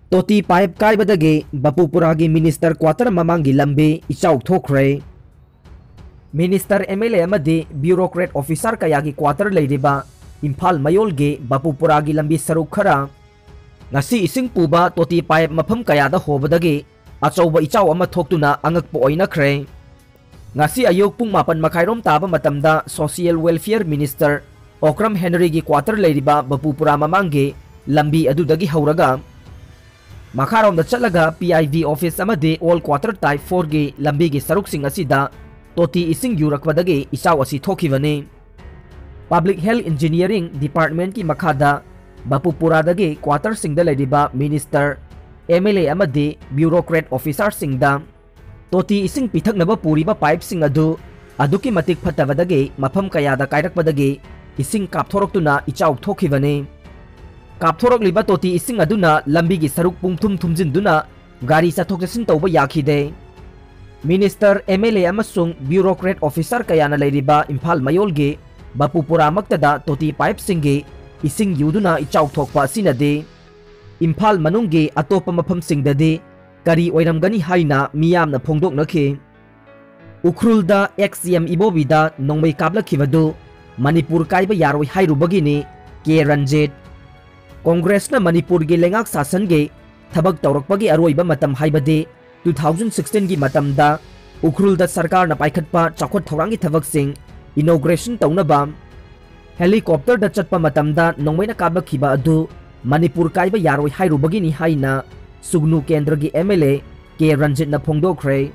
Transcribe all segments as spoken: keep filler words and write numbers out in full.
ꯇꯣꯇꯤ pipe ꯀꯥꯏꯕꯗꯒꯤ ꯕꯄꯨꯄꯨꯔꯥꯒꯤ minister quarter ꯃꯃꯥꯡꯒꯤ ꯂꯝꯕꯤ ꯏꯆꯥꯎ ꯊꯣꯛꯈ꯭ꯔꯦ꯫ ꯃꯤꯅꯤꯁꯇꯔ, ꯑꯦꯝ ꯑꯦꯜ ꯑꯦ ꯑꯃꯗꯤ ꯕ꯭ꯌꯨꯔꯣꯀ꯭ꯔꯦꯠ ꯑꯣꯐꯤꯁꯥꯔ ꯀꯌꯥꯒꯤ ꯀ꯭ꯋꯥꯇꯔ ꯂꯩꯔꯤꯕ ꯏꯝꯐꯥꯜ ꯃꯌꯣꯜꯒꯤ ꯕꯄꯨꯄꯨꯔꯥꯒꯤ ꯂꯝꯕꯤ ꯁꯔꯨꯛ ꯈꯔ ꯉꯁꯤ ꯏꯁꯤꯡ ꯄꯨꯕ ꯇꯣꯇꯤ ꯄꯥꯏꯞ ꯃꯐꯝ ꯀꯌꯥꯗ ꯍꯣꯕꯗꯒꯤ ꯑꯆꯧꯕ ꯏꯆꯥꯎ ꯑꯃ ꯊꯣꯛꯇꯨꯅ ꯑꯉꯛꯄ ꯑꯣꯏꯅꯈ꯭ꯔꯦ꯫ ꯉꯁꯤ ꯑꯌꯨꯛ ꯄꯨꯡ ꯃꯥꯄꯟ ꯃꯈꯥꯏꯔꯣꯝ ꯇꯥꯕ ꯃꯇꯝꯗ ꯁꯣꯁꯤꯌꯦꯜ ꯋꯦꯜꯐꯤꯌꯔ ꯃꯤꯅꯤꯁꯇꯔ ꯑꯣꯀ꯭ꯔꯝ ꯍꯦꯅꯔꯤꯒꯤ ꯀ꯭ꯋꯥꯇꯔ ꯂꯩꯔꯤꯕ ꯕꯄꯨꯄꯨꯔꯥ ꯃꯃꯥꯡꯒꯤ ꯂꯝꯕꯤ ꯑꯗꯨꯗꯒꯤ ꯍꯧꯔꯒ ꯃꯈꯥꯔꯣꯝꯗ ꯆꯠꯂꯒ ꯄꯤ ꯑꯥꯏ ꯕꯤ ꯑꯣꯐꯤꯁ ꯑꯃꯗꯤ ꯑꯣꯜ ꯀ꯭ꯋꯥꯇꯔ ꯇꯥꯏꯞ ꯐꯣꯔꯒꯤ ꯂꯝꯕꯤꯒꯤ ꯁꯔꯨꯛꯁꯤꯡ ꯑꯁꯤꯗ ꯇꯣꯇꯤ ꯏꯁꯤꯡ ꯌꯨꯔꯛꯄꯗꯒꯤ ꯏꯆꯥꯎ ꯑꯁꯤ ꯊꯣꯛꯈꯤꯕꯅꯤ꯫ ꯄꯕ꯭ꯂꯤꯛ ꯍꯦꯜꯊ ꯏꯟꯖꯤꯅꯤꯌꯔꯤꯡ ꯗꯤꯄꯥꯔꯠꯃꯦꯟꯠꯀꯤ ꯃꯈꯥꯗ ꯕꯄꯨꯄꯨꯔꯥꯗꯒꯤ ꯀ꯭ꯋꯥꯇꯔꯁꯤꯡꯗ ꯂꯩꯔꯤꯕ ꯃꯤꯅꯤꯁꯇꯔ, ꯑꯦꯝ ꯑꯦꯜ ꯑꯦ ꯑꯃꯗꯤ ꯕ꯭ꯌꯨꯔꯣꯀ꯭ꯔꯦꯠ ꯑꯣꯐꯤꯁꯥꯔꯁꯤꯡꯗ ꯇꯣꯇꯤ ꯏꯁꯤꯡ ꯄꯤꯊꯛꯅꯕ ꯄꯨꯔꯤꯕ ꯄꯥꯏꯞꯁꯤꯡ ꯑꯗꯨ ꯑꯗꯨꯛꯀꯤ ꯃꯇꯤꯛ ꯐꯠꯇꯕꯗꯒꯤ ꯃꯐꯝ ꯀꯌꯥꯗ ꯀꯥꯏꯔꯛꯄꯗꯒꯤ ꯏꯁꯤꯡ ꯀꯥꯞꯊꯣꯔꯛꯇꯨꯅ ꯏꯆꯥꯎ ꯊꯣꯛꯈꯤꯕꯅꯤ꯫ ꯀꯥꯞꯊꯣꯔꯛꯂꯤꯕ ꯇꯣꯇꯤ ꯏꯁꯤꯡ ꯑꯗꯨꯅ ꯂꯝꯕꯤꯒꯤ ꯁꯔꯨꯛ ꯄꯨꯡꯊꯨꯝ ꯊꯨꯝꯖꯤꯟꯗꯨꯅ ꯒꯥꯔꯤ ꯆꯠꯊꯣꯛ ꯆꯠꯁꯤꯟ ꯇꯧꯕ ꯌꯥꯈꯤꯗꯦ꯫ ꯃꯤꯅꯤꯁꯇꯔ, ꯑꯦꯝ ꯑꯦꯜ ꯑꯦ ꯑꯃꯁꯨꯡ ꯕ꯭ꯌꯨꯔꯣꯀ꯭ꯔꯦꯠ ꯑꯣꯐꯤꯁꯥꯔ ꯀꯌꯥꯅ ꯂꯩꯔꯤꯕ ꯏꯝꯐꯥꯜ ꯃꯌꯣꯜꯒꯤ ꯕꯄꯨꯄꯨꯔꯥꯃꯛꯇꯗ ꯇꯣꯇꯤ ꯄꯥꯏꯞꯁꯤꯡꯒꯤ ꯏꯁꯤꯡ ꯌꯨꯗꯨꯅ ꯏꯆꯥꯎ ꯊꯣꯛꯄ ꯑꯁꯤꯅꯗꯤ ꯏꯝꯐꯥꯜ ꯃꯅꯨꯡꯒꯤ ꯑꯇꯣꯞꯄ ꯃꯐꯝꯁꯤꯡꯗꯗꯤ ꯀꯔꯤ ꯑꯣꯏꯔꯝꯒꯅꯤ ꯍꯥꯏꯅ ꯃꯤꯌꯥꯝꯅ ꯐꯣꯡꯗꯣꯛꯅꯈꯤ꯫ ꯎꯈ꯭ꯔꯨꯜꯗ ꯑꯦꯛꯁ ꯁꯤ ꯑꯦꯝ ꯏꯕꯣꯕꯤꯗ ꯅꯣꯡꯃꯩ ꯀꯥꯞꯂꯛꯈꯤꯕꯗꯨ ꯃꯅꯤꯄꯨꯔ ꯀꯥꯏꯕ ꯌꯥꯔꯣꯏ ꯍꯥꯏꯔꯨꯕꯒꯤꯅꯤ, ꯀꯦ ꯔꯟꯖꯤꯠ꯫ ꯀꯣꯡꯒ꯭ꯔꯦꯁꯅ ꯃꯅꯤꯄꯨꯔꯒꯤ ꯂꯩꯉꯥꯛ ꯁꯥꯁꯟꯒꯤ ꯊꯕꯛ ꯇꯧꯔꯛꯄꯒꯤ ꯑꯔꯣꯏꯕ ꯃꯇꯝ ꯍꯥꯏꯕꯗꯤ two thousand sixteen ꯒꯤ ꯃꯇꯝꯗ ꯎꯈ꯭ꯔꯨꯜꯗ ꯁꯔꯀꯥꯔꯅ ꯄꯥꯏꯈꯠꯄ ꯆꯥꯎꯈꯠ ꯊꯧꯔꯥꯡꯒꯤ ꯊꯕꯛꯁꯤꯡ inauguration ꯇꯧꯅꯕ ꯍꯦꯂꯤꯀꯣꯞꯇꯔꯗ ꯆꯠꯄ ꯃꯇꯝꯗ ꯅꯣꯡꯃꯩꯅ ꯀꯥꯞꯂꯛꯈꯤꯕ ꯑꯗꯨ ꯃꯅꯤꯄꯨꯔ ꯀꯥꯏꯕ ꯌꯥꯔꯣꯏ ꯍꯥꯏꯔꯨꯕꯒꯤꯅꯤ ꯍꯥꯏꯅ ꯁꯨꯒꯅꯨ ꯀꯦꯟꯗ꯭ꯔꯒꯤ ꯑꯦꯝ ꯑꯦꯜ ꯑꯦ ꯀꯦ ꯔꯟꯖꯤꯠꯅ ꯐꯣꯡꯗꯣꯛꯈ꯭ꯔꯦ꯫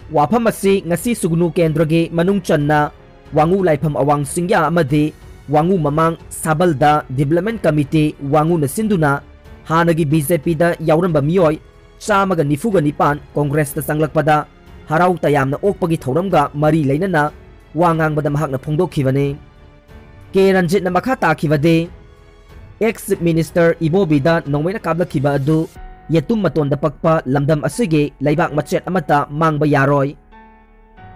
ꯋꯥꯐꯝ ꯑꯁꯤ ꯉꯁꯤ ꯁꯨꯒꯅꯨ ꯀꯦꯟꯗ꯭ꯔꯒꯤ ꯃꯅꯨꯡ ꯆꯟꯅ ꯋꯥꯉꯨ ꯂꯥꯏꯐꯝ ꯑꯋꯥꯡ ꯁꯤꯡꯌꯥ ꯑꯃꯗꯤ ꯋꯥꯉꯨ ꯃꯃꯥꯡ ꯁꯥꯕꯜꯗ ꯗꯤꯕ꯭ꯂꯞꯃꯦꯟ ꯀꯃꯤꯇꯤ ꯋꯥꯉꯨꯅ ꯁꯤꯟꯗꯨꯅ ꯍꯥꯟꯅꯒꯤ ꯕꯤ ꯖꯦ ꯄꯤꯗ ꯌꯥꯎꯔꯝꯕ ꯃꯤꯑꯣꯏ ꯆꯥꯝꯃꯒ ꯅꯤꯐꯨꯒ ꯅꯤꯄꯥꯟ ꯀꯣꯡꯒ꯭ꯔꯦꯁꯇ ꯆꯪꯂꯛꯄꯗ ꯍꯔꯥꯎ ꯇꯌꯥꯝꯅ ꯑꯣꯛꯄꯒꯤ ꯊꯧꯔꯝꯒ ꯃꯔꯤ ꯂꯩꯅꯅ ꯋꯥ ꯉꯥꯡꯕꯗ ꯃꯍꯥꯛꯅ ꯐꯣꯡꯗꯣꯛꯈꯤꯕꯅꯤ꯫ ꯀꯦ ꯔꯟꯖꯤꯠꯅ ꯃꯈꯥ ꯇꯥꯈꯤꯕꯗꯤ, ꯑꯦꯛꯁ ꯆꯤꯐ ꯃꯤꯅꯤꯁꯇꯔ ꯏꯕꯣꯕꯤꯗ ꯅꯣꯡꯃꯩꯅ ꯀꯥꯞꯂꯛꯈꯤꯕ ꯑꯗꯨ ꯌꯦꯇꯨꯝ ꯃꯇꯣꯟꯗ ꯄꯛꯄ ꯂꯝꯗꯝ ꯑꯁꯤꯒꯤ ꯂꯩꯕꯥꯛ ꯃꯆꯦꯠ ꯑꯃꯠꯇ ꯃꯥꯡꯕ ꯌꯥꯔꯣꯏ꯫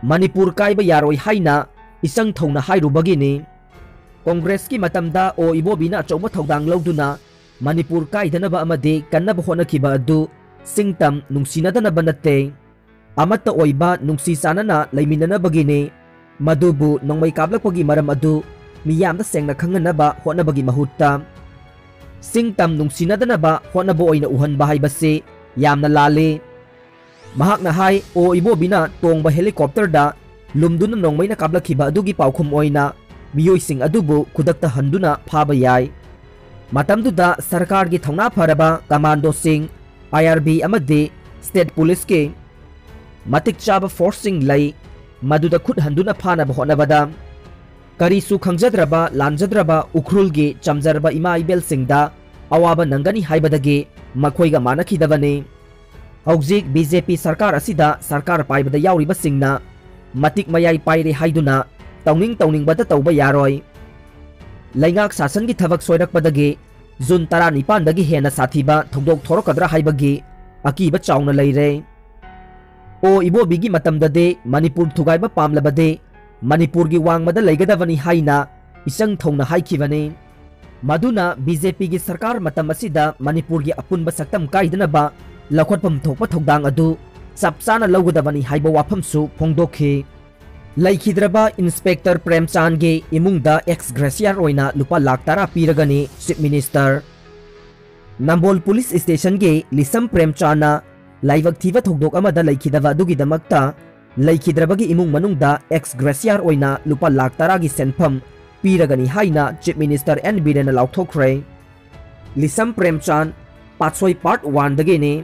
ꯃꯅꯤꯄꯨꯔ ꯀꯥꯏꯕ ꯌꯥꯔꯣꯏ ꯍꯥꯏꯅ ꯏꯆꯪ ꯊꯧꯅ ꯍꯥꯏꯔꯨꯕꯒꯤꯅꯤ꯫ ꯀꯣꯡꯒ꯭ꯔꯦꯁꯀꯤ ꯃꯇꯝꯗ ꯑꯣ ꯏꯕꯣꯕꯤꯅ ꯑꯆꯧꯕ ꯊꯧꯗꯥꯡ ꯂꯧꯗꯨꯅ ꯃꯅꯤꯄꯨꯔ ꯀꯥꯏꯗꯅꯕ ꯑꯃꯗꯤ ꯀꯟꯅꯕ ꯍꯣꯠꯅꯈꯤꯕ ꯑꯗꯨ ꯁꯤꯡꯇꯝ ꯅꯨꯡꯁꯤꯅꯗꯅꯕ ꯅꯠꯇꯦ, ꯑꯃꯠꯇ ꯑꯣꯏꯕ ꯅꯨꯡꯁꯤ ꯆꯥꯟꯅꯅ ꯂꯩꯃꯤꯟꯅꯅꯕꯒꯤꯅꯤ꯫ ꯃꯗꯨꯕꯨ ꯅꯣꯡꯃꯩ ꯀꯥꯞꯂꯛꯄꯒꯤ ꯃꯔꯝ ꯑꯗꯨ ꯃꯤꯌꯥꯝꯗ ꯁꯦꯡꯅ ꯈꯪꯍꯟꯅꯕ ꯍꯣꯠꯅꯕꯒꯤ ꯃꯍꯨꯠꯇ, ꯁꯤꯡꯇꯝ ꯅꯨꯡꯁꯤꯅꯗꯅꯕ ꯍꯣꯠꯅꯕ ꯑꯣꯏꯅ ꯎꯍꯟꯕ ꯍꯥꯏꯕꯁꯤ ꯌꯥꯝꯅ ꯂꯥꯜꯂꯤ꯫ ꯃꯍꯥꯛꯅ ꯍꯥꯏ, ꯑꯣ ꯏꯕꯣꯕꯤꯅ ꯇꯣꯡꯕ helicopterꯗ ꯂꯨꯝꯗꯨꯅ ꯅꯣꯡꯃꯩꯅ ꯀꯥꯞꯂꯛꯈꯤꯕ ꯑꯗꯨꯒꯤ ꯄꯥꯎꯈꯨꯝ ꯑꯣꯏꯅ ꯃꯤꯑꯣꯏꯁꯤꯡ ꯑꯗꯨꯕꯨ ꯈꯨꯗꯛꯇ ꯍꯟꯗꯨꯅ ꯐꯥꯕ ꯌꯥꯏ꯫ ꯃꯇꯝꯗꯨꯗ ꯁꯔꯀꯥꯔꯒꯤ ꯊꯧꯅꯥ ꯐꯔꯕ commandoꯁꯤꯡ, IRB ꯑꯃꯗꯤ state policeꯀꯤ ꯃꯇꯤꯛ ꯆꯥꯕ forceꯁꯤꯡ ꯂꯩ, ꯃꯗꯨꯗ ꯈꯨꯠ ꯍꯟꯗꯨꯅ ꯐꯥꯅꯕ ꯍꯣꯠꯅꯕꯗ ꯀꯔꯤꯁꯨ ꯈꯪꯖꯗ꯭ꯔꯕ ꯂꯥꯟꯖꯗ꯭ꯔꯕ ꯎꯈ꯭ꯔꯨꯜꯒꯤ ꯆꯝꯖꯔꯕ ꯏꯃꯥ ꯏꯕꯦꯜꯁꯤꯡꯗ ꯑꯋꯥꯕ ꯅꯪꯒꯅꯤ ꯍꯥꯏꯕꯗꯒꯤ ꯃꯈꯣꯏꯒ ꯃꯥꯟꯅꯈꯤꯗꯕꯅꯤ꯫ ꯍꯧꯖꯤꯛ BJP ꯁꯔꯀꯥꯔ ꯑꯁꯤꯗ ꯁꯔꯀꯥꯔ ꯄꯥꯏꯕꯗ ꯌꯥꯎꯔꯤꯕꯁꯤꯡꯅ ꯃꯇꯤꯛ ꯃꯌꯥꯏ ꯄꯥꯏꯔꯦ ꯍꯥꯏꯗꯨꯅ ꯇꯧꯅꯤꯡ ꯇꯧꯅꯤꯡꯕꯇ ꯇꯧꯕ ꯌꯥꯔꯣꯏ꯫ ꯂꯩꯉꯥꯛ ꯁꯥꯁꯟꯒꯤ ꯊꯕꯛ ꯁꯣꯏꯔꯛꯄꯗꯒꯤ ꯖꯨꯟ ꯇꯔꯥꯅꯤꯄꯥꯟꯗꯒꯤ ꯍꯦꯟꯅ ꯁꯥꯊꯤꯕ ꯊꯧꯗꯣꯛ ꯊꯣꯔꯛꯀꯗ꯭ꯔꯥ ꯍꯥꯏꯕꯒꯤ ꯑꯀꯤꯕ ꯆꯥꯎꯅ ꯂꯩꯔꯦ꯫ ꯑꯣ ꯏꯕꯣꯕꯤꯒꯤ ꯃꯇꯝꯗꯗꯤ ꯃꯅꯤꯄꯨꯔ ꯊꯨꯒꯥꯏꯕ ꯄꯥꯝꯂꯕꯗꯤ ꯃꯅꯤꯄꯨꯔꯒꯤ ꯋꯥꯡꯃꯗ ꯂꯩꯒꯗꯕꯅꯤ ꯍꯥꯏꯅ ꯏꯆꯪ ꯊꯧꯅ ꯍꯥꯏꯈꯤꯕꯅꯤ꯫ ꯃꯗꯨꯅ BJPꯒꯤ ꯁꯔꯀꯥꯔ ꯃꯇꯝ ꯑꯁꯤꯗ ꯃꯅꯤꯄꯨꯔꯒꯤ ꯑꯄꯨꯟꯕ ꯁꯛꯇꯝ ꯀꯥꯏꯗꯅꯕ ꯂꯧꯈꯠꯐꯝ ꯊꯣꯛꯄ ꯊꯧꯗꯥꯡ ꯑꯗꯨ ꯆꯞ ꯆꯥꯅ ꯂꯧꯒꯗꯕꯅꯤ ꯍꯥꯏꯕ ꯋꯥꯐꯝꯁꯨ ꯐꯣꯡꯗꯣꯛꯈꯤ꯫ ꯂꯩꯈꯤꯗ꯭ꯔꯕ Inspector ꯄ꯭ꯔꯦꯝꯆꯥꯟꯒꯤ ꯏꯃꯨꯡꯗ ex gratia ꯑꯣꯏꯅ ꯂꯨꯄꯥ ꯂꯥꯈ ꯇꯔꯥ ꯄꯤꯔꯒꯅꯤ Chief Minister꯫ ꯅꯝꯕꯣꯜ police stationꯒꯤ ꯂꯤꯁꯝ ꯄ꯭ꯔꯦꯝꯆꯥꯟꯅ ꯂꯥꯏꯕꯛ ꯊꯤꯕ ꯊꯧꯗꯣꯛ ꯑꯃꯗ ꯂꯩꯈꯤꯗꯕ ꯑꯗꯨꯒꯤꯗꯃꯛꯇ ꯂꯩꯈꯤꯗ꯭ꯔꯕꯒꯤ ꯏꯃꯨꯡ ꯃꯅꯨꯡꯗ ex gratia ꯑꯣꯏꯅ ꯂꯨꯄꯥ ꯂꯥꯈ ꯇꯔꯥꯒꯤ ꯁꯦꯟꯐꯝ ꯄꯤꯔꯒꯅꯤ ꯍꯥꯏꯅ Chief Minister N ꯕꯤꯔꯦꯟꯅ ꯂꯥꯎꯊꯣꯛꯈ꯭ꯔꯦ꯫ ꯂꯤꯁꯝ ꯄ꯭ꯔꯦꯝꯆꯥꯟ, ꯄꯥꯠꯁꯣꯏ part oneꯗꯒꯤꯅꯤ꯫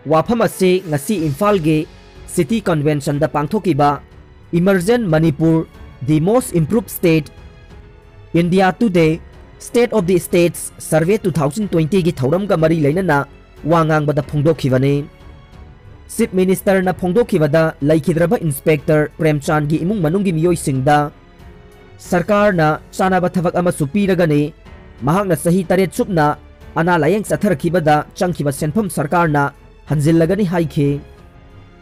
ꯋꯥꯐꯝ ꯑꯁꯤ ꯉꯁꯤ ꯏꯝꯐꯥꯜꯒꯤ City Conventionꯗ ꯄꯥꯡꯊꯣꯛꯈꯤꯕ Emergent Manipur, the Most Improved State, India Today, State of the States Survey two thousand twentyꯒꯤ ꯊꯧꯔꯝꯒ ꯃꯔꯤ ꯂꯩꯅꯅ ꯋꯥ ꯉꯥꯡꯕꯗ ꯐꯣꯡꯗꯣꯛꯈꯤꯕꯅꯤ꯫ Chief Ministerꯅ ꯐꯣꯡꯗꯣꯛꯈꯤꯕꯗ, ꯂꯩꯈꯤꯗ꯭ꯔꯕ Inspector ꯄ꯭ꯔꯦꯝꯆꯥꯟꯒꯤ ꯏꯃꯨꯡ ꯃꯅꯨꯡꯒꯤ ꯃꯤꯑꯣꯏꯁꯤꯡꯗ ꯁꯔꯀꯥꯔꯅ ꯆꯥꯅꯕ ꯊꯕꯛ ꯑꯃꯁꯨ ꯄꯤꯔꯒꯅꯤ꯫ ꯃꯍꯥꯛꯅ ꯆꯍꯤ ꯇꯔꯦꯠ ꯁꯨꯞꯅ ꯑꯅꯥ ꯂꯥꯌꯦꯡ ꯆꯠꯊꯔꯛꯈꯤꯕꯗ ꯆꯪꯈꯤꯕ ꯁꯦꯟꯐꯝ ꯁꯔꯀꯥꯔꯅ ꯍꯟꯖꯤꯜꯂꯒꯅꯤ ꯍꯥꯏꯈꯤ꯫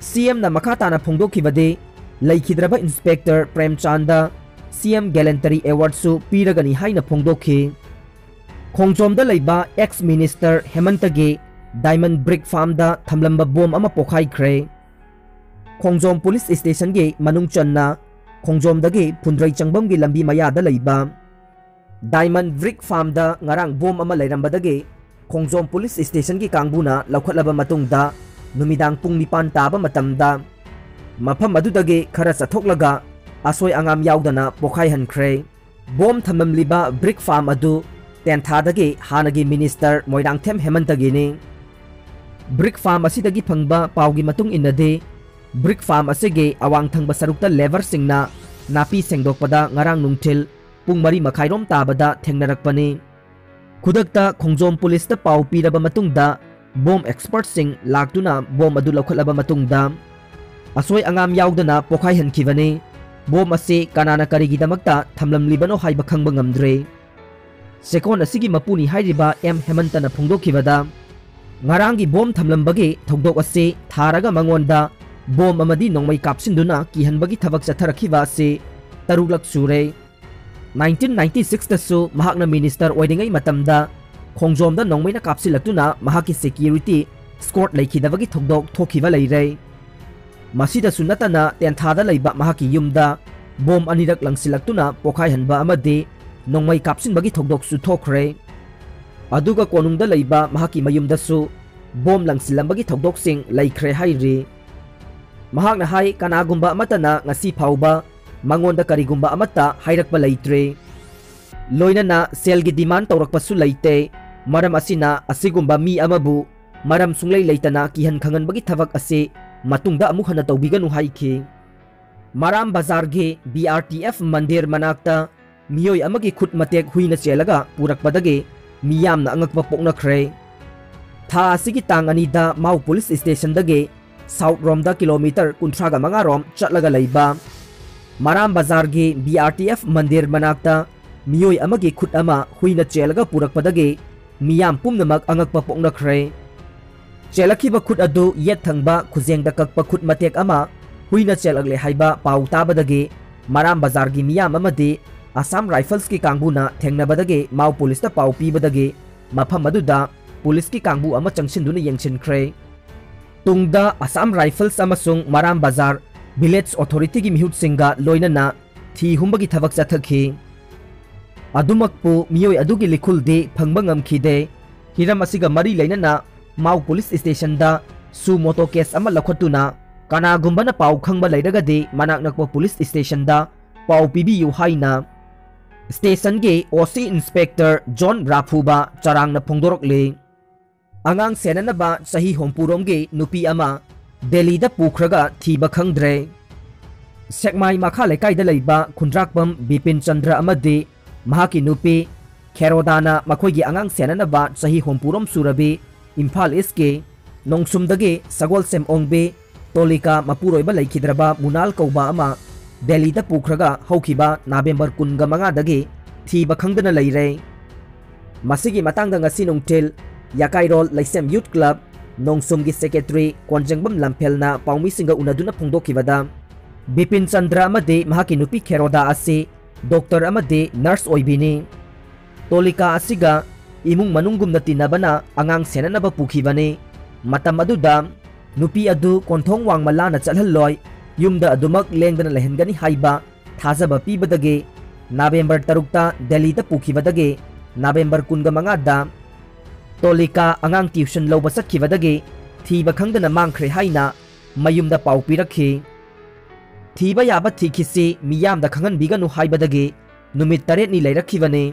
CMꯅ ꯃꯈꯥ ꯇꯥꯅ ꯐꯣꯡꯗꯣꯛꯈꯤꯕꯗꯤ, ꯂꯩꯈꯤꯗ꯭ꯔꯕ Inspector ꯄ꯭ꯔꯦꯝꯆꯥꯟꯗ CM Gallantry Awardꯁꯨ ꯄꯤꯔꯒꯅꯤ ꯍꯥꯏꯅ ꯐꯣꯡꯗꯣꯛꯈꯤ꯫ ꯈꯣꯡꯖꯣꯝꯗ ꯂꯩꯕ ex minister ꯍꯦꯃꯟꯇꯒꯤ diamond brick farmꯗ ꯊꯝꯂꯝꯕ ꯕꯣꯝ ꯑꯃ ꯄꯣꯈꯥꯏꯈ꯭ꯔꯦ꯫ ꯈꯣꯡꯖꯣꯝ police stationꯒꯤ ꯃꯅꯨꯡ ꯆꯟꯅ ꯈꯣꯡꯖꯣꯝꯗꯒꯤ ꯐꯨꯟꯗ꯭ꯔꯩ ꯆꯪꯐꯝꯒꯤ ꯂꯝꯕꯤ ꯃꯌꯥꯗ ꯂꯩꯕ diamond brick farmꯗ ꯉꯔꯥꯡ ꯕꯣꯝ ꯑꯃ ꯂꯩꯔꯝꯕꯗꯒꯤ ꯈꯣꯡꯖꯣꯝ police stationꯒꯤ ꯀꯥꯡꯕꯨꯅ ꯂꯧꯈꯠꯂꯕ ꯃꯇꯨꯡꯗ ꯅꯨꯃꯤꯗꯥꯡ ꯄꯨꯡ ꯅꯤꯄꯥꯟ ꯇꯥꯕ ꯃꯇꯝꯗ ꯃꯐꯝ ꯑꯗꯨꯗꯒꯤ ꯈꯔ ꯆꯠꯊꯣꯛꯂꯒ ꯑꯁꯣꯏ ꯑꯉꯥꯝ ꯌꯥꯎꯗꯅ ꯄꯣꯈꯥꯏꯍꯟꯈ꯭ꯔꯦ꯫ ꯕꯣꯝ ꯊꯝꯂꯝꯂꯤꯕ brick farm ꯑꯗꯨ ꯇꯦꯟꯊꯥꯗꯒꯤ ꯍꯥꯟꯅꯒꯤ minister ꯃꯣꯏꯔꯥꯡꯊꯦꯝ ꯍꯦꯃꯟꯇꯒꯤꯅꯤ꯫ Brick farm ꯑꯁꯤꯗꯒꯤ ꯐꯪꯕ ꯄꯥꯎꯒꯤ ꯃꯇꯨꯡ ꯏꯟꯅꯗꯤ, brick farm ꯑꯁꯤꯒꯤ ꯑꯋꯥꯡ ꯊꯪꯕ ꯁꯔꯨꯛꯇ labourꯁꯤꯡꯅ ꯅꯥꯄꯤ ꯁꯦꯡꯗꯣꯛꯄꯗ ꯉꯔꯥꯡ ꯅꯨꯡꯊꯤꯜ ꯄꯨꯡ ꯃꯔꯤ ꯃꯈꯥꯏꯔꯣꯝ ꯇꯥꯕꯗ ꯊꯦꯡꯅꯔꯛꯄꯅꯤ꯫ ꯈꯨꯗꯛꯇ ꯈꯣꯡꯖꯣꯝ policeꯇ ꯄꯥꯎ ꯄꯤꯔꯕ ꯃꯇꯨꯡꯗ bomb expertꯁꯤꯡ ꯂꯥꯛꯇꯨꯅ ꯕꯣꯝ ꯑꯗꯨ ꯂꯧꯈꯠꯂꯕ ꯃꯇꯨꯡꯗ ꯑꯁꯣꯏ ꯑꯉꯥꯝ ꯌꯥꯎꯗꯅ ꯄꯣꯈꯥꯏꯍꯟꯈꯤꯕꯅꯤ꯫ ꯕꯣꯝ ꯑꯁꯤ ꯀꯅꯥꯅ ꯀꯔꯤꯒꯤꯗꯃꯛꯇ ꯊꯝꯂꯝꯂꯤꯕꯅꯣ ꯍꯥꯏꯕ ꯈꯪꯕ ꯉꯝꯗ꯭ꯔꯦ꯫ ꯆꯦꯛꯀꯣꯟ ꯑꯁꯤꯒꯤ ꯃꯄꯨꯅꯤ ꯍꯥꯏꯔꯤꯕ ꯑꯦꯝ ꯍꯦꯃꯟꯇꯅ ꯐꯣꯡꯗꯣꯛꯈꯤꯕꯗ, ꯉꯔꯥꯡꯒꯤ ꯕꯣꯝ ꯊꯝꯂꯝꯕꯒꯤ ꯊꯧꯗꯣꯛ ꯑꯁꯤ ꯊꯥꯔꯒ ꯃꯉꯣꯟꯗ ꯕꯣꯝ ꯑꯃꯗꯤ ꯅꯣꯡꯃꯩ ꯀꯥꯞꯁꯤꯟꯗꯨꯅ ꯀꯤꯍꯟꯕꯒꯤ ꯊꯕꯛ ꯆꯠꯊꯔꯛꯈꯤꯕ ꯑꯁꯤ ꯇꯔꯨꯛꯂꯛ ꯁꯨꯔꯦ꯫ Nineteen ninety sixꯇꯁꯨ ꯃꯍꯥꯛꯅ minister ꯑꯣꯏꯔꯤꯉꯩ ꯃꯇꯝꯗ ꯈꯣꯡꯖꯣꯝꯗ ꯅꯣꯡꯃꯩꯅ ꯀꯥꯞꯁꯤꯜꯂꯛꯇꯨꯅ ꯃꯍꯥꯛꯀꯤ security escort ꯂꯩꯈꯤꯗꯕꯒꯤ ꯊꯧꯗꯣꯛ ꯊꯣꯛꯈꯤꯕ ꯂꯩꯔꯦ꯫ ꯃꯁꯤꯗꯁꯨ ꯅꯠꯇꯅ ꯇꯦꯟꯊꯥꯗ ꯂꯩꯕ ꯃꯍꯥꯛꯀꯤ ꯌꯨꯝꯗ ꯕꯣꯝ ꯑꯅꯤꯔꯛ ꯂꯪꯁꯤꯜꯂꯛꯇꯨꯅ ꯄꯣꯈꯥꯏꯍꯟꯕ ꯑꯃꯗꯤ ꯅꯣꯡꯃꯩ ꯀꯥꯞꯁꯤꯟꯕꯒꯤ ꯊꯧꯗꯣꯛꯁꯨ ꯊꯣꯛꯈ꯭ꯔꯦ꯫ ꯑꯗꯨꯒ ꯀꯣꯅꯨꯡꯗ ꯂꯩꯕ ꯃꯍꯥꯛꯀꯤ ꯃꯌꯨꯝꯗꯁꯨ ꯕꯣꯝ ꯂꯪꯁꯤꯜꯂꯝꯕꯒꯤ ꯊꯧꯗꯣꯛꯁꯤꯡ ꯂꯩꯈ꯭ꯔꯦ ꯍꯥꯏꯔꯤ꯫ ꯃꯍꯥꯛꯅ ꯍꯥꯏ, ꯀꯅꯥꯒꯨꯝꯕ ꯑꯃꯠꯇꯅ ꯉꯁꯤ ꯐꯥꯎꯕ ꯃꯉꯣꯟꯗ ꯀꯔꯤꯒꯨꯝꯕ ꯑꯃꯠꯇ ꯍꯥꯏꯔꯛꯄ ꯂꯩꯇ꯭ꯔꯦ꯫ ꯂꯣꯏꯅꯅ ꯁꯦꯜꯒꯤ demand ꯇꯧꯔꯛꯄꯁꯨ ꯂꯩꯇꯦ꯫ ꯃꯔꯝ ꯑꯁꯤꯅ ꯑꯁꯤꯒꯨꯝꯕ ꯃꯤ ꯑꯃꯕꯨ ꯃꯔꯝ ꯁꯨꯡꯂꯩ ꯂꯩꯇꯅ ꯀꯤꯍꯟ ꯈꯪꯍꯟꯕꯒꯤ ꯊꯕꯛ ꯑꯁꯤ ꯃꯇꯨꯡꯗ ꯑꯃꯨꯛ ꯍꯟꯅ ꯇꯧꯕꯤꯒꯅꯨ ꯍꯥꯏꯈꯤ꯫ ꯃꯔꯥꯝ ꯕꯖꯥꯔꯒꯤ B R T F ꯃꯟꯗꯤꯔ ꯃꯅꯥꯛꯇ ꯃꯤꯑꯣꯏ ꯑꯃꯒꯤ ꯈꯨꯠ ꯃꯇꯦꯛ ꯍꯨꯏꯅ ꯆꯦꯜꯂꯒ ꯄꯨꯔꯛꯄꯗꯒꯤ ꯃꯤꯌꯥꯝꯅ ꯑꯉꯛꯄ ꯄꯣꯛꯅꯈ꯭ꯔꯦ꯫ ꯊꯥ ꯑꯁꯤꯒꯤ ꯇꯥꯡ ꯑꯅꯤꯗ ꯃꯥꯎ police stationꯗꯒꯤ south ꯔꯣꯝꯗ kilometre ꯀꯨꯟꯊ꯭ꯔꯥꯒ ꯃꯉꯥ ꯔꯣꯝ ꯆꯠꯂꯒ ꯂꯩꯕ ꯃꯔꯥꯝ ꯕꯖꯥꯔꯒꯤ B R T F ꯃꯟꯗꯤꯔ ꯃꯅꯥꯛꯇ ꯃꯤꯑꯣꯏ ꯑꯃꯒꯤ ꯈꯨꯠ ꯑꯃ ꯍꯨꯏꯅ ꯆꯦꯜꯂꯒ ꯄꯨꯔꯛꯄꯗꯒꯤ ꯃꯤꯌꯥꯝ ꯄꯨꯝꯅꯃꯛ ꯑꯉꯛꯄ ꯄꯣꯛꯅꯈ꯭ꯔꯦ꯫ ꯆꯦꯜꯂꯛꯈꯤꯕ ꯈꯨꯠ ꯑꯗꯨ ꯌꯦꯠ ꯊꯪꯕ ꯈꯨꯖꯦꯡꯗ ꯀꯛꯄ ꯈꯨꯠ ꯃꯇꯦꯛ ꯑꯃ ꯍꯨꯏꯅ ꯆꯦꯜꯂꯛꯂꯦ ꯍꯥꯏꯕ ꯄꯥꯎ ꯇꯥꯕꯗꯒꯤ ꯃꯔꯥꯝ ꯕꯖꯥꯔꯒꯤ ꯃꯤꯌꯥꯝ ꯑꯃꯗꯤ ꯑꯁꯥꯝ ꯔꯥꯏꯐꯜꯁꯀꯤ ꯀꯥꯡꯕꯨꯅ ꯊꯦꯡꯅꯕꯗꯒꯤ ꯃꯥꯎ ꯄꯨꯂꯤꯁꯇ ꯄꯥꯎ ꯄꯤꯕꯗꯒꯤ ꯃꯐꯝ ꯑꯗꯨꯗ ꯄꯨꯂꯤꯁꯀꯤ ꯀꯥꯡꯕꯨ ꯑꯃ ꯆꯪꯁꯤꯟꯗꯨꯅ ꯌꯦꯡꯁꯤꯟꯈ꯭ꯔꯦ꯫ ꯇꯨꯡꯗ ꯑꯁꯥꯝ ꯔꯥꯏꯐꯜꯁ ꯑꯃꯁꯨꯡ ꯃꯔꯥꯝ ꯕꯖꯥꯔ ꯚꯤꯂꯦꯖ ꯑꯣꯊꯣꯔꯤꯇꯤꯒꯤ ꯃꯤꯍꯨꯠꯁꯤꯡꯒ ꯂꯣꯏꯅꯅ ꯊꯤ ꯍꯨꯝꯕꯒꯤ ꯊꯕꯛ ꯆꯠꯊꯈꯤ꯫ ꯑꯗꯨꯃꯛꯄꯨ ꯃꯤꯑꯣꯏ ꯑꯗꯨꯒꯤ ꯂꯤꯈꯨꯜꯗꯤ ꯐꯪꯕ ꯉꯝꯈꯤꯗꯦ꯫ ꯍꯤꯔꯝ ꯑꯁꯤꯒ ꯃꯔꯤ ꯂꯩꯅꯅ ꯃꯥꯎ ꯄꯨꯂꯤꯁ ꯁ꯭ꯇꯦꯁꯟꯗ ꯁꯨ ꯃꯣꯇꯣ ꯀꯦꯁ ꯑꯃ ꯂꯧꯈꯠꯇꯨꯅ ꯀꯅꯥꯒꯨꯝꯕꯅ ꯄꯥꯎ ꯈꯪꯕ ꯂꯩꯔꯒꯗꯤ ꯃꯅꯥꯛ ꯅꯛꯄ ꯄꯨꯂꯤꯁ ꯁ꯭ꯇꯦꯁꯟꯗ ꯄꯥꯎ ꯄꯤꯕꯤꯌꯨ ꯍꯥꯏꯅ ꯁ꯭ꯇꯦꯁꯟꯒꯤ ꯑꯣ ꯁꯤ ꯏꯟꯁꯄꯦꯛꯇꯔ ꯖꯣꯟ ꯔꯥꯐꯨꯕ ꯆꯔꯥꯡꯅ ꯐꯣꯡꯗꯣꯔꯛꯂꯤ꯫ ꯑꯉꯥꯡ ꯁꯦꯟꯅꯅꯕ ꯆꯍꯤ ꯍꯨꯝꯐꯨꯔꯣꯝꯒꯤ ꯅꯨꯄꯤ ꯑꯃ ꯗꯦꯜꯂꯤꯗ ꯄꯨꯈ꯭ꯔꯒ ꯊꯤꯕ ꯈꯪꯗ꯭ꯔꯦ꯫ ꯁꯦꯛꯃꯥꯏ ꯃꯈꯥ ꯂꯩꯀꯥꯏꯗ ꯂꯩꯕ ꯈꯨꯟꯗ꯭ꯔꯥꯛꯄꯝ ꯕꯤꯄꯤꯟ ꯆꯟꯗ꯭ꯔ ꯑꯃꯗꯤ ꯃꯍꯥꯛꯀꯤ ꯅꯨꯄꯤ ꯈꯦꯔꯣꯗꯥꯅ ꯃꯈꯣꯏꯒꯤ ꯑꯉꯥꯡ ꯁꯦꯟꯅꯅꯕ ꯆꯍꯤ ꯍꯨꯝꯐꯨꯔꯣꯝ ꯁꯨꯔꯕꯤ ꯏꯝꯐꯥꯜ ꯏꯁꯀꯤ ꯅꯣꯡꯁꯨꯝꯗꯒꯤ ꯁꯒꯣꯜꯁꯦꯝ ꯑꯣꯡꯕꯤ ꯇꯣꯂꯤꯀꯥ ꯃꯄꯨꯔꯣꯏꯕ ꯂꯩꯈꯤꯗ꯭ꯔꯕ ꯃꯨꯅꯥꯜ ꯀꯧꯕ ꯑꯃ ꯗꯦꯜꯂꯤꯗ ꯄꯨꯈ꯭ꯔꯒ ꯍꯧꯈꯤꯕ ꯅꯕꯦꯝꯕꯔ ꯀꯨꯟꯒ ꯃꯉꯥꯗꯒꯤ ꯊꯤꯕ ꯈꯪꯗꯅ ꯂꯩꯔꯦ꯫ ꯃꯁꯤꯒꯤ ꯃꯇꯥꯡꯗ ꯉꯁꯤ ꯅꯨꯡꯊꯤꯜ ꯌꯥꯀꯥꯏꯔꯣꯜ ꯂꯩꯁꯦꯝ ꯌꯨꯠ ꯀ꯭ꯂꯕ ꯅꯣꯡꯁꯨꯝꯒꯤ ꯁꯦꯀ꯭ꯔꯦꯇꯔꯤ ꯀꯣꯟꯖꯦꯡꯕꯝ ꯂꯝꯐꯦꯜꯅ ꯄꯥꯎꯃꯤꯁꯤꯡꯒ ꯎꯅꯗꯨꯅ ꯐꯣꯡꯗꯣꯛꯈꯤꯕꯗ, ꯕꯤꯄꯤꯟ ꯆꯟꯗ꯭ꯔ ꯑꯃꯗꯤ ꯃꯍꯥꯛꯀꯤ ꯅꯨꯄꯤ ꯈꯦꯔꯣꯗꯥ ꯑꯁꯤ ꯗꯣꯛꯇꯔ ꯑꯃꯗꯤ ꯅꯔꯁ ꯑꯣꯏꯕꯤꯅꯤ꯫ ꯇꯣꯂꯤꯀꯥ ꯑꯁꯤꯒ ꯏꯃꯨꯡ ꯃꯅꯨꯡꯒꯨꯝꯅ ꯇꯤꯟꯅꯕꯅ ꯑꯉꯥꯡ ꯁꯦꯟꯅꯅꯕ ꯄꯨꯈꯤꯕꯅꯤ꯫ ꯃꯇꯝ ꯑꯗꯨꯗ ꯅꯨꯄꯤ ꯑꯗꯨ ꯀꯣꯟꯊꯣꯡ ꯋꯥꯡꯃ ꯂꯥꯟꯅ ꯆꯠꯍꯜꯂꯣꯏ, ꯌꯨꯝꯗ ꯑꯗꯨꯃꯛ ꯂꯦꯡꯗꯅ ꯂꯩꯍꯟꯒꯅꯤ ꯍꯥꯏꯕ ꯊꯥꯖꯕ ꯄꯤꯕꯗꯒꯤ ꯅꯕꯦꯝꯕꯔ ꯇꯔꯨꯛꯇ ꯗꯦꯜꯂꯤꯗ ꯄꯨꯈꯤꯕꯗꯒꯤ ꯅꯕꯦꯝꯕꯔ ꯀꯨꯟꯒ ꯃꯉꯥꯗ ꯇꯣꯂꯤꯀꯥ ꯑꯉꯥꯡ ꯇ꯭ꯌꯨꯁꯟ ꯂꯧꯕ ꯆꯠꯈꯤꯕꯗꯒꯤ ꯊꯤꯕ ꯈꯪꯗꯅ ꯃꯥꯡꯈ꯭ꯔꯦ ꯍꯥꯏꯅ ꯃꯌꯨꯝꯗ ꯄꯥꯎ ꯄꯤꯔꯛꯈꯤ꯫ ꯊꯤꯕ ꯌꯥꯕ ꯊꯤꯈꯤꯁꯤ, ꯃꯤꯌꯥꯝꯗ ꯈꯪꯍꯟꯕꯤꯒꯅꯨ ꯍꯥꯏꯕꯗꯒꯤ ꯅꯨꯃꯤꯠ ꯇꯔꯦꯠꯅꯤ ꯂꯩꯔꯛꯈꯤꯕꯅꯤ꯫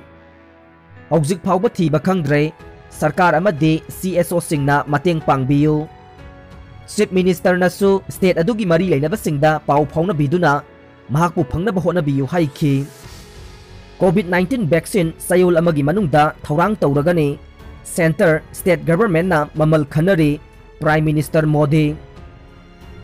ꯍꯧꯖꯤꯛ ꯐꯥꯎꯕ ꯊꯤꯕ ꯈꯪꯗ꯭ꯔꯦ꯫ ꯁꯔꯀꯥꯔ ꯑꯃꯗꯤ ꯁꯤ ꯑꯦꯁ ꯑꯣꯁꯤꯡꯅ ꯃꯇꯦꯡ ꯄꯥꯡꯕꯤꯌꯨ꯫ ꯆꯤꯐ ꯃꯤꯅꯤꯁꯇꯔꯅꯁꯨ ꯁ꯭ꯇꯦꯠ ꯑꯗꯨꯒꯤ ꯃꯔꯤ ꯂꯩꯅꯕꯁꯤꯡꯗ ꯄꯥꯎ ꯐꯥꯎꯅꯕꯤꯗꯨꯅ ꯃꯍꯥꯛꯄꯨ ꯐꯪꯅꯕ ꯍꯣꯠꯅꯕꯤꯌꯨ ꯍꯥꯏꯈꯤ꯫ ꯀꯣꯚꯤꯗ ꯅꯥꯏꯟꯇꯤꯟ ꯚꯦꯛꯁꯤꯟ ꯆꯌꯣꯜ ꯑꯃꯒꯤ ꯃꯅꯨꯡꯗ ꯊꯧꯔꯥꯡ ꯇꯧꯔꯒꯅꯤ꯫ ꯁꯦꯟꯇꯔ, ꯁ꯭ꯇꯦꯠ ꯒꯚꯔꯟꯃꯦꯟꯠꯅ ꯃꯃꯜ ꯈꯟꯅꯔꯤ꯫ Prime minister Modi.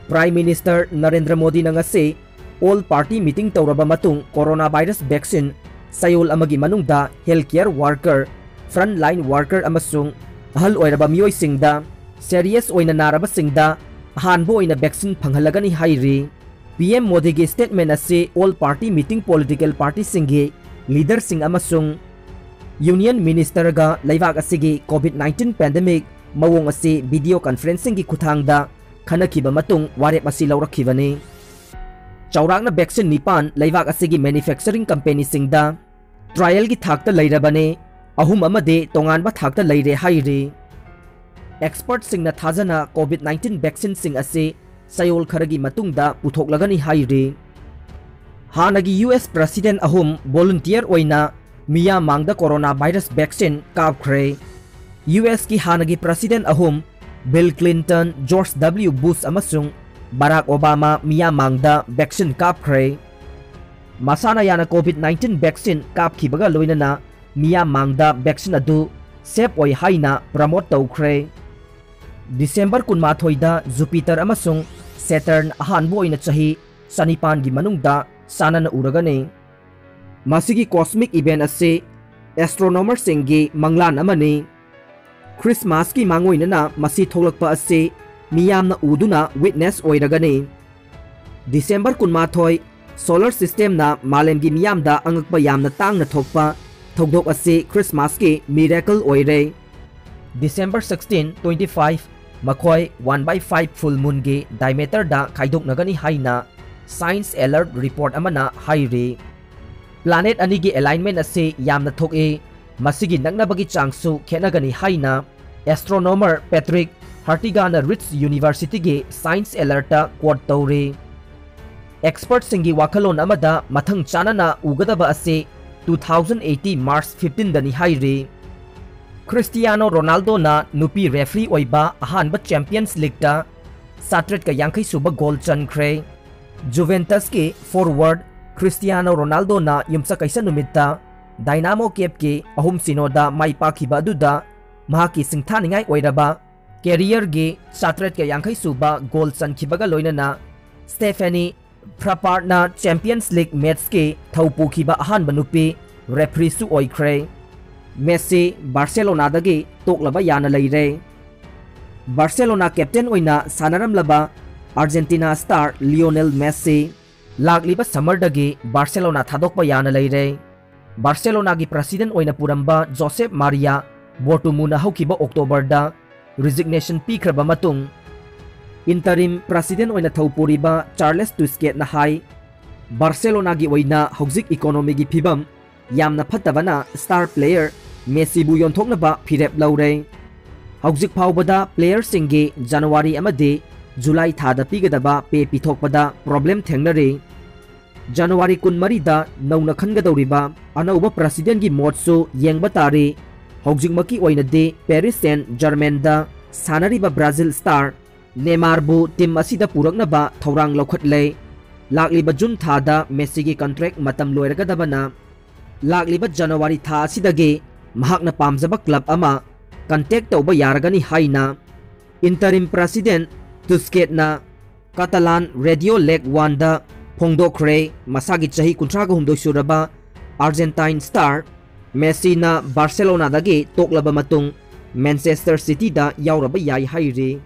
Prime minister Narendra ꯃꯣꯗꯤꯅ ꯉꯁꯤ ꯑꯣꯜ ꯄꯥꯔꯇꯤ ꯃꯤꯇꯤꯡ ꯇꯧꯔꯕ ꯃꯇꯨꯡ ꯀꯣꯔꯣꯅꯥ ꯚꯥꯏꯔꯁ ꯚꯦꯛꯁꯤꯟ ꯆꯌꯣꯜ ꯑꯃꯒꯤ ꯃꯅꯨꯡꯗ health care worker, front line worker ꯑꯃꯁꯨꯡ ꯑꯍꯜ ꯑꯣꯏꯔꯕ ꯃꯤꯑꯣꯏꯁꯤꯡꯗ, ꯁꯦꯔꯤꯌꯁ ꯑꯣꯏꯅ ꯅꯥꯔꯕꯁꯤꯡꯗ ꯑꯍꯥꯟꯕ ꯑꯣꯏꯅ ꯚꯦꯛꯁꯤꯟ ꯐꯪꯍꯜꯂꯒꯅꯤ ꯍꯥꯏꯔꯤ꯫ ꯄꯤ ꯑꯦꯝ ꯃꯣꯗꯤꯒꯤ statement ꯑꯁꯤ all party meeting political partyꯁꯤꯡꯒꯤ leaderꯁꯤꯡ ꯑꯃꯁꯨꯡ Union Ministerꯒ ꯂꯩꯕꯥꯛ ꯑꯁꯤꯒꯤ COVID nineteen pandemic ꯃꯑꯣꯡ ꯑꯁꯤ video conferencingꯒꯤ ꯈꯨꯠꯊꯥꯡꯗ ꯈꯟꯅꯈꯤꯕ ꯃꯇꯨꯡ ꯋꯥꯔꯦꯞ ꯑꯁꯤ ꯂꯧꯔꯛꯈꯤꯕꯅꯤ꯫ ꯆꯥꯎꯔꯥꯛꯅ vaccine ꯅꯤꯄꯥꯟ ꯂꯩꯕꯥꯛ ꯑꯁꯤꯒꯤ manufacturing companyꯁꯤꯡꯗ trialꯒꯤ ꯊꯥꯛꯇ ꯂꯩꯔꯕꯅꯤ, ꯑꯍꯨꯝ ꯑꯃꯗꯤ ꯇꯣꯉꯥꯟꯕ ꯊꯥꯛꯇ ꯂꯩꯔꯦ ꯍꯥꯏꯔꯤ꯫ Expertꯁꯤꯡꯅ ꯊꯥꯖꯅ COVID nineteen vaccineꯁꯤꯡ ꯑꯁꯤ ꯆꯌꯣꯜ ꯈꯔꯒꯤ ꯃꯇꯨꯡꯗ ꯄꯨꯊꯣꯛꯂꯒꯅꯤ ꯍꯥꯏꯔꯤ꯫ ꯍꯥꯟꯅꯒꯤ ꯌꯨ ꯑꯦꯁ President ꯑꯍꯨꯝ volunteer ꯑꯣꯏꯅ ꯃꯤꯌꯥꯝ ꯃꯥꯡꯗ coronavirus vaccine ꯀꯥꯞꯈ꯭ꯔꯦ꯫ ꯌꯨ ꯑꯦꯁꯀꯤ ꯍꯥꯟꯅꯒꯤ President ꯑꯍꯨꯝ, Bill Clinton, George W Bush ꯑꯃꯁꯨꯡ Barack Obama ꯃꯤꯌꯥꯝ ꯃꯥꯡꯗ vaccine ꯀꯥꯞꯈ꯭ꯔꯦ꯫ ꯃꯁꯥꯅ ꯌꯥꯅ COVID nineteen vaccine ꯀꯥꯞꯈꯤꯕꯒ ꯂꯣꯏꯅꯅ ꯃꯤꯌꯥꯝ ꯃꯥꯡꯗ vaccine ꯑꯗꯨ safe ꯑꯣꯏ ꯍꯥꯏꯅ promote ꯇꯧꯈ꯭ꯔꯦ꯫ December ꯀꯨꯟꯃꯥꯊꯣꯏꯗ Jupiter ꯑꯃꯁꯨꯡ Saturn ꯑꯍꯥꯟꯕ ꯑꯣꯏꯅ ꯆꯍꯤ ꯆꯅꯤꯄꯥꯟꯒꯤ ꯃꯅꯨꯡꯗ ꯆꯥꯟꯅꯅ ꯎꯔꯒꯅꯤ꯫ ꯃꯁꯤꯒꯤ cosmic event ꯑꯁꯤ astronomerꯁꯤꯡꯒꯤ ꯃꯪꯂꯥꯟ ꯑꯃꯅꯤ꯫ Christmasꯀꯤ ꯃꯥꯡꯑꯣꯏꯅꯅ ꯃꯁꯤ ꯊꯣꯛꯂꯛꯄ ꯑꯁꯤ ꯃꯤꯌꯥꯝꯅ ꯎꯗꯨꯅ witness ꯑꯣꯏꯔꯒꯅꯤ꯫ December ꯀꯨꯟꯃꯥꯊꯣꯏ, solar systemꯅ ꯃꯥꯂꯦꯝꯒꯤ ꯃꯤꯌꯥꯝꯗ ꯑꯉꯛꯄ ꯌꯥꯝꯅ ꯇꯥꯡꯅ ꯊꯣꯛꯄ ꯊꯧꯗꯣꯛ ꯑꯁꯤ Christmasꯀꯤ miracle ꯑꯣꯏꯔꯦ꯫ December sixteen, twenty-five, ꯃꯈꯣꯏ one by five full moonꯒꯤ diameterꯗ ꯈꯥꯏꯗꯣꯛꯅꯒꯅꯤ ꯍꯥꯏꯅ Science Alert report ꯑꯃꯅ ꯍꯥꯏꯔꯤ꯫ Planet ꯑꯅꯤꯒꯤ alignment ꯑꯁꯤ ꯌꯥꯝꯅ ꯊꯣꯛꯏ, ꯃꯁꯤꯒꯤ ꯅꯛꯅꯕꯒꯤ ꯆꯥꯡꯁꯨ ꯈꯦꯠꯅꯒꯅꯤ ꯍꯥꯏꯅ astronomer Patrick Hartiganꯅ Rice Universityꯒꯤ Science Alertꯇ quote ꯇꯧꯔꯤ꯫ Expertꯁꯤꯡꯒꯤ ꯋꯥꯈꯜꯂꯣꯟ ꯑꯃꯗ ꯃꯊꯪ ꯆꯥꯅꯅ ꯎꯒꯗꯕ ꯑꯁꯤ two thousand eighty March fifteenꯗꯅꯤ ꯍꯥꯏꯔꯤ꯫ Cristiano Ronaldoꯅ ꯅꯨꯄꯤ referee ꯑꯣꯏꯕ ꯑꯍꯥꯟꯕ Champions Leagueꯇ ꯆꯥꯇ꯭ꯔꯦꯠꯀ ꯌꯥꯡꯈꯩ ꯁꯨꯕ goal ꯆꯟꯈ꯭ꯔꯦ꯫ Juventusꯀꯤ forward Cristiano Ronaldoꯅ ꯌꯨꯝꯁꯀꯩꯁ ꯅꯨꯃꯤꯠꯇ Dynamo Kievꯀꯤ ꯑꯍꯨꯝ ꯁꯤꯅꯣꯗ ꯃꯥꯏ ꯄꯥꯛꯈꯤꯕ ꯑꯗꯨꯗ ꯃꯍꯥꯛꯀꯤ ꯁꯤꯡꯊꯥꯅꯤꯡꯉꯥꯏ ꯑꯣꯏꯔꯕ careerꯒꯤ ꯆꯥꯇ꯭ꯔꯦꯠꯀ ꯌꯥꯡꯈꯩ ꯁꯨꯕ goal ꯆꯟꯈꯤꯕꯒ ꯂꯣꯏꯅꯅ Stephanie Frappardꯅ Champions League matchꯀꯤ ꯊꯧ ꯄꯨꯈꯤꯕ ꯑꯍꯥꯟꯕ ꯅꯨꯄꯤ refereeꯁꯨ ꯑꯣꯏꯈ꯭ꯔꯦ꯫ Messi Barcelonaꯗꯒꯤ ꯇꯣꯛꯂꯕ ꯌꯥꯅ ꯂꯩꯔꯦ꯫ Barcelona captain ꯑꯣꯏꯅ ꯁꯥꯟꯅꯔꯝꯂꯕ ꯑꯥꯔꯖꯦꯟꯇꯤꯅꯥ star Lionel Messi ꯂꯥꯛꯂꯤꯕ summerꯗꯒꯤ ꯕꯥꯔꯁꯦꯂꯣꯅꯥ ꯊꯥꯗꯣꯛꯄ ꯌꯥꯅ ꯂꯩꯔꯦ꯫ ꯕꯥꯔꯁꯦꯂꯣꯅꯥꯒꯤ president ꯑꯣꯏꯅ ꯄꯨꯔꯝꯕ ꯖꯣꯁꯦꯞ ꯃꯥꯔꯤꯌꯥ ꯕꯣꯔꯇꯨꯃꯨꯅ ꯍꯧꯈꯤꯕ Octoberꯗ resignation ꯄꯤꯈ꯭ꯔꯕ ꯃꯇꯨꯡ, interim president ꯑꯣꯏꯅ ꯊꯧ ꯄꯨꯔꯤꯕ ꯆꯥꯔꯂꯦꯁ ꯇꯨꯁꯀꯦꯠꯅ ꯍꯥꯏ, ꯕꯥꯔꯁꯦꯂꯣꯅꯥꯒꯤ ꯑꯣꯏꯅ ꯍꯧꯖꯤꯛ economyꯒꯤ ꯐꯤꯕꯝ ꯌꯥꯝꯅ ꯐꯠꯇꯕꯅ star player ꯃꯦꯁꯤꯕꯨ ꯌꯣꯟꯊꯣꯛꯅꯕ ꯐꯤꯔꯦꯞ ꯂꯧꯔꯦ꯫ ꯍꯧꯖꯤꯛ ꯐꯥꯎꯕꯗ playerꯁꯤꯡꯒꯤ ꯖꯅꯋꯥꯔꯤ ꯑꯃꯗꯤ ꯖꯨꯂꯥꯏ ꯊꯥꯗ ꯄꯤꯒꯗꯕ pay ꯄꯤꯊꯣꯛꯄꯗ problem ꯊꯦꯡꯅꯔꯤ꯫ ꯖꯅꯋꯥꯔꯤ ꯀꯨꯟꯃꯔꯤꯗ ꯅꯧꯅ ꯈꯟꯒꯗꯧꯔꯤꯕ ꯑꯅꯧꯕ presidentꯒꯤ ꯃꯣꯠꯁꯨ ꯌꯦꯡꯕ ꯇꯥꯔꯤ꯫ ꯍꯧꯖꯤꯛꯃꯛꯀꯤ ꯑꯣꯏꯅꯗꯤ Paris Saint Germainꯗ ꯁꯥꯟꯅꯔꯤꯕ ꯕ꯭ꯔꯥꯖꯤꯜ star ꯅꯦꯃꯥꯔꯕꯨ team ꯑꯁꯤꯗ ꯄꯨꯔꯛꯅꯕ ꯊꯧꯔꯥꯡ ꯂꯧꯈꯠꯂꯦ꯫ ꯂꯥꯛꯂꯤꯕ ꯖꯨꯟ ꯊꯥꯗ ꯃꯦꯁꯤꯒꯤ contract ꯃꯇꯝ ꯂꯣꯏꯔꯒꯗꯕꯅ ꯂꯥꯛꯂꯤꯕ ꯖꯅꯋꯥꯔꯤ ꯊꯥ ꯑꯁꯤꯗꯒꯤ ꯃꯍꯥꯛꯅ ꯄꯥꯝꯖꯕ club ꯑꯃ contact ꯇꯧꯕ ꯌꯥꯔꯒꯅꯤ ꯍꯥꯏꯅ interim president ꯇꯨꯁꯀꯦꯠꯅ Catalan Radio Lake Oneꯗ ꯐꯣꯡꯗꯣꯛꯈ꯭ꯔꯦ꯫ ꯃꯁꯥꯒꯤ ꯆꯍꯤ ꯀꯨꯟꯊ꯭ꯔꯥꯒ ꯍꯨꯝꯗꯣꯏ ꯁꯨꯔꯕ Argentine star ꯃꯦꯁꯤꯅ ꯕꯥꯔꯁꯦꯂꯣꯅꯥꯗꯒꯤ ꯇꯣꯛꯂꯕ ꯃꯇꯨꯡ Manchester Cityꯗ ꯌꯥꯎꯔꯕ ꯌꯥꯏ ꯍꯥꯏꯔꯤ꯫